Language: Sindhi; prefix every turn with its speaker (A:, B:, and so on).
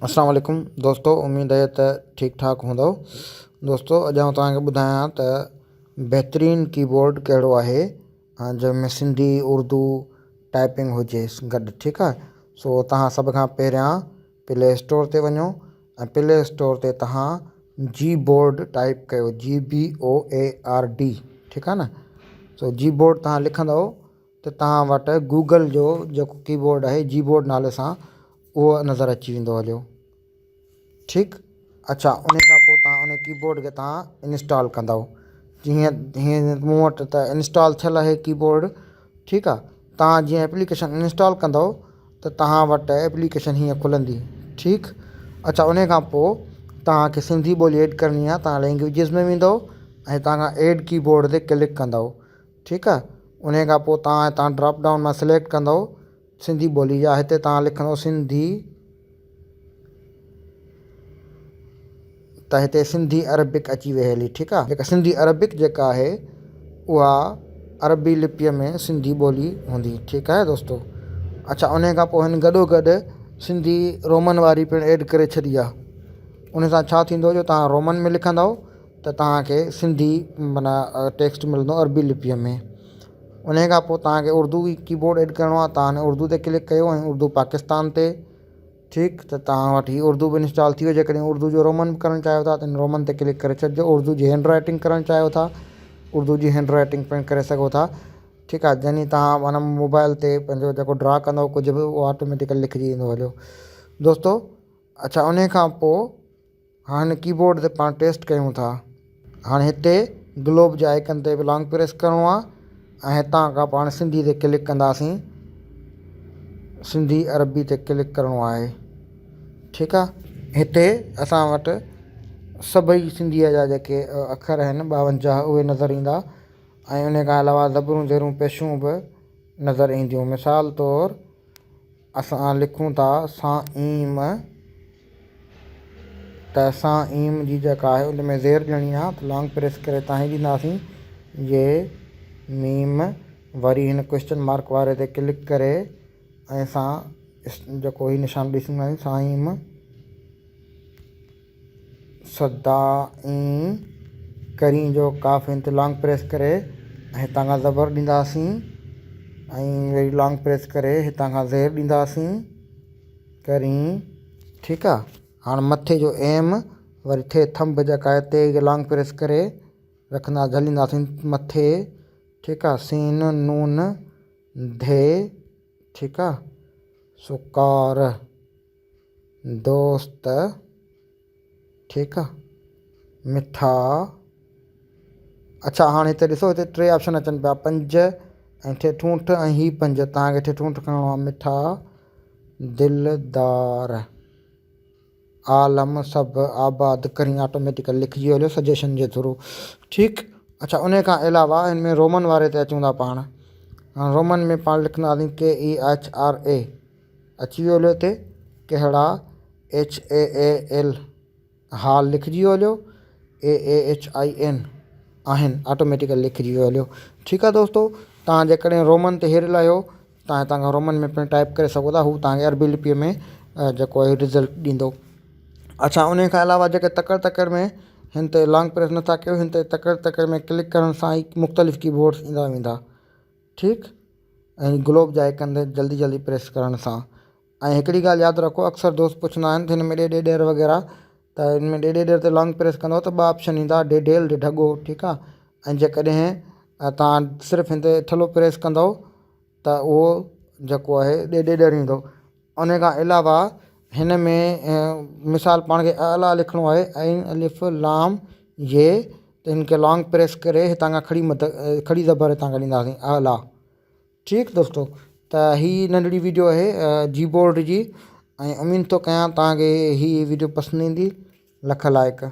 A: اسلام عليڪم دوستو اميد آهي ته ٺيڪ ٺاڪ هوندؤ دوستو اڄ آئون توهان کي ٻڌايان ته بهترين ڪيبورڊ ڪهڙو آهي جنهن ۾ سنڌي اردو ٽائپنگ هجي گڏ ٺيڪ آهي سو توهان سڀ کان پهريان پلي اسٽور تي وڃو ۽ پلي اسٽور تي توهان جي بورڊ ٽائپ ڪيو جي بي او اي آر ڊي ٺيڪ آهي نه سو جي بورڊ توهان لکندؤ ته توهان وٽ گوگل جو جيڪو ڪي بورڊ آهي جي بورڊ نالي سان اهو نظر اچي ويندو هليو ٺيڪ اڇا ان کان پوء توهان ان ڪي بورڊ کي توهان انسٽال ڪندؤ جيئن هيئن مون وٽ ته انسٽال ٿيل آهي ڪي بورڊ ٺيڪ آهي توهان جيئن ايپليڪيشن انسٽال ڪندؤ ته توهان وٽ ايپليڪيشن هيئن کلندي ٺيڪ اڇا ان کان پوء توهان کي سنڌي ٻولي ايڊ ڪرڻي آهي توهان لينگويجز ۾ ويندؤ ۽ توهان کان ايڊ ڪي بورڊ تي ڪلڪ ڪندؤ ٺيڪ آ انهي کان پوء توهان هتان ڊراپ ڊائون مان سليڪٽ ڪندؤ سنڌي ٻولي جا هتي توهان لکندؤ سنڌي ته هتي سنڌي عربڪ اچي وئي هلي ٺيڪ آ جيڪا سنڌي عربڪ جيڪا آهي اها عربي لپيء ۾ سنڌي ٻولي هوندي ٺيڪ آهي دوستو اڇا انهي کان پوء هن گڏو گڏ سنڌي رومن واري پڻ ايڊ ڪري ڇڏي آ ان سان ڇا ٿيندو جو توهان رومن ۾ لکندؤ ته توهان کي سنڌي معنيٰ ٽيڪسٽ ملندو عربي لپيء ۾ انهيء کان پوء توهان کي اردو ڪي بورڊ ايڊ ڪرڻو آهي توهان اردو تي ڪلڪ ڪيو ۽ اردو پاڪستان تي ٺيڪ ته توهان وٽ هي اردو به انسٽال ٿي ويو جيڪڏهن اردو جو رومن به ڪرڻ چاهيو ٿا ته رومن تي ڪلڪ ڪري ڇڏجو اردو جي هينڊ رائٽنگ ڪرڻ چاهيو ٿا اردو جي هينڊ رائٽنگ پڻ ڪري سگهو ٿا ٺيڪ آهي يعني توهان معنيٰ موبائل تي پنهنجو جيڪو ڊرا ڪندو ڪجهه به اهو آٽوميٽيڪل لکجي ايندو هليو دوستو اڇا انهيء کان پوء هاڻ هن ڪي بورڊ تي پاڻ ٽيسٽ ڪيون ٿا. هاڻ هتي گلوب جي آئيڪن تي به لانگ پريس ڪرڻو آهي ۽ هتان کان پاڻ سنڌي تي ڪلڪ ڪنداسين. سنڌي عربي تي ڪلڪ ڪرڻو آهي. ٺيڪ آهي. هتي اسان وٽ سڀئي سنڌيء جا جيڪي اکر آهن 52 اهي نظر ايندا ۽ ان کان علاوه زبرون زيرون پيشون به نظر اينديون. مثال طور اسان لکون ٿا سان ايم ته سان ايم جي جيڪا آهي ان ۾ زير ڏيڻي آهي ته لانگ پريس ڪري تان هي ڏينداسين جي ميم وري هن ڪوئسچن مارڪ واري تي ڪلڪ ڪري ۽ سان جيڪو هي نشان ڏئي سگهندا آهيون سان ايم سدائين ڪرين جو ڪاف هن تي لانگ پريس ڪري ۽ هتان کان زبر ڏينداسين ۽ وري لانگ پريس ڪري هتان کان زير ڏينداسين ڪرين ٺيڪ آ هاڻ مٿي جو ايم وري ٿي ٿنڀ جيڪا آهي تي کي لانگ پريس ڪري رکندا جهلينداسين مٿي ٺيڪ آ سين نون ڌي ٺيڪ آ سڪار دوست ٺيڪ آ مٺا اڇا هاڻي هتي ڏسو هتي ٽي آپشن اچن پيا پنج ۽ ٺي ٺونٺ ۽ هي پنج توهان کي ٺي ٺونٺ کڻڻو آ مٺا دلدار عالم سڀ آباد ڪرين آٽوميٽيڪل لکجي ويو سجيشن جي ٿرو ٺيڪ اڇا ان کان علاوه هن ۾ رومن واري تي اچون ٿا پاڻ رومن ۾ پاڻ لکنداسين ڪي اي ايڇ آر اي اچي ويو هليو هتي ڪهڙا ايڇ اي اي ايل هال لکجي ويو هليو اي اي ايڇ I N آهن آٽوميٽيڪل لکجي ويو هليو ٺيڪ آهي دوستو توهان جيڪڏهن رومن تي هيريل آهيو توهان هتان کان رومن ۾ پڻ ٽائپ ڪري سگهو ٿا هو توهان کي عربي لپي ۾ جيڪو آهي رزلٽ ڏيندو اڇا ان کان علاوه جيڪي تڪڙ تڪڙ ۾ هن تي لانگ پريس نٿا ڪيو هن تي تڪڙ تڪڙ ۾ ڪلڪ ڪرڻ سان ئي مختلف ڪي بورڊس ايندا ويندا ٺيڪ ۽ گلوب جي آئيڪن تي جلدي جلدي پريس ڪرڻ سان ۽ هڪڙي ڳالهه ياد رکو اڪثر دوست پڇندا آهن ته هن ۾ ڏيڍي ڏير وغيره ته هن ۾ ڏيڍي ڏير تي لانگ پريس ڪندو ته ٻه آپشن ايندا ڏيڍيل ڏيڍڳو ٺيڪ آهي ۽ جيڪڏهن توهان صرف هن تي ٿلهو پريس ڪندو ته اهو جيڪو آهي ڏيڍي ڏير ايندو ان کان علاوه هن ۾ مثال پاڻ کي اعليٰ لکڻو آهي عين الف لام ي ته هن کي لانگ پريس ڪري هتان کان کڙي مد کڙي زبر هتان کان ڏينداسين اعليٰ ٺيڪ دوستو ته هي ننڍڙي ويڊيو آهي جي بورڊ جي ۽ اميد ٿو ڪيان توهان کي هي ويڊيو پسند ايندي لک لائق.